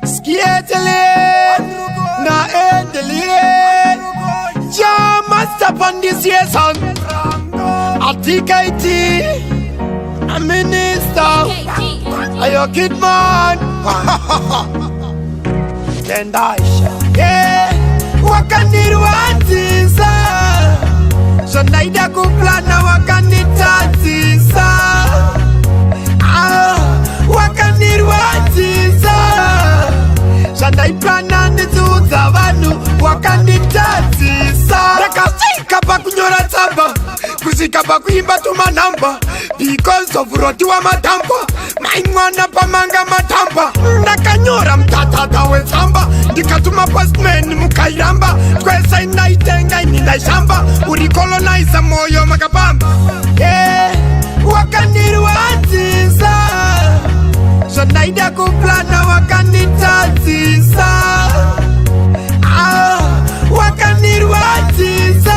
Skietele na endelie Jah master on this year son. A TKT, a minister, a your kid man. Tendasha, yeah. Wakandirwadzisa zvandaida kuplana, wakanditadzisa. Ah, wakandirwadzisa zvandaiplana ndidziudza vanhu, wakanditadzisa. Ndakasvika pakunyora tsamba, kusvika pakuimba tumanhamba because of roti wamadhamba. Mai mwana, pamanga matamba, ndakanyora mutatata wetsamba, ndikatuma postman, mukairamba. Twese ndaitenga ini ndaishamba, uri colonizer, moyo makapamba. Yeah, wakandirwadzisa zvandaida kuplana, wakanditadzisa. Ah, wakandirwadzisa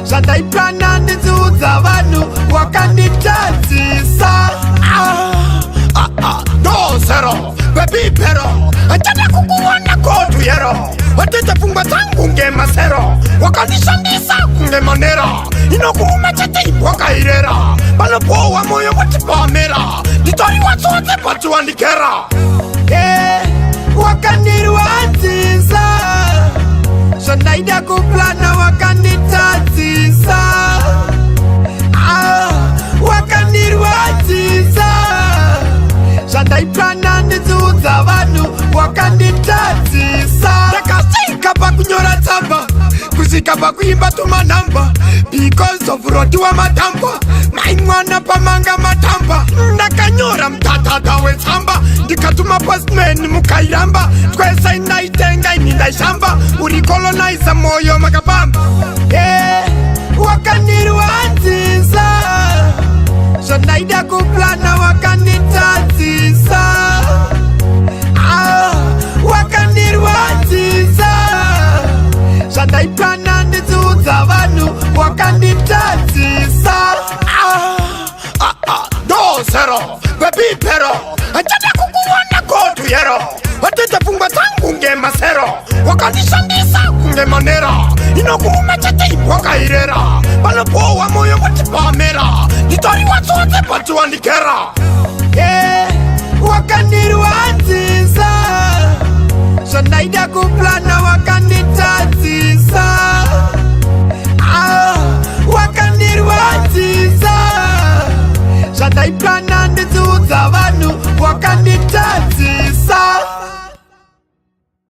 zvandaiplana ndidziudza vanhu, wakanditadzisa. Ah, ah, ah, dozero baby pero achada kukuwana kotu yero watete pfungwa dzangu ngemasero, wakandishandisa kunge manera inokuruma chete imbwakairera panopowa moyo watipamera nditoriwa tsotse patiwandikera. Yeah, wakandirwadzisa zvandaida kuplana, wakanditadzisa. Ah, wakandirwadzisa zvandaiplana ndidziudza vanhu, wakanditadzisa. Ndakasvika pakunyora tsamba, kusvika pakuimba tumanhamba because of roti wamadhamba. Mai mwana, pamanga matamba, ndakanyora mutatata wetsamba, ndikatuma postman, mukairamba. Twese ndaitenga ini ndaishamba, uri colonizer, moyo makapamba.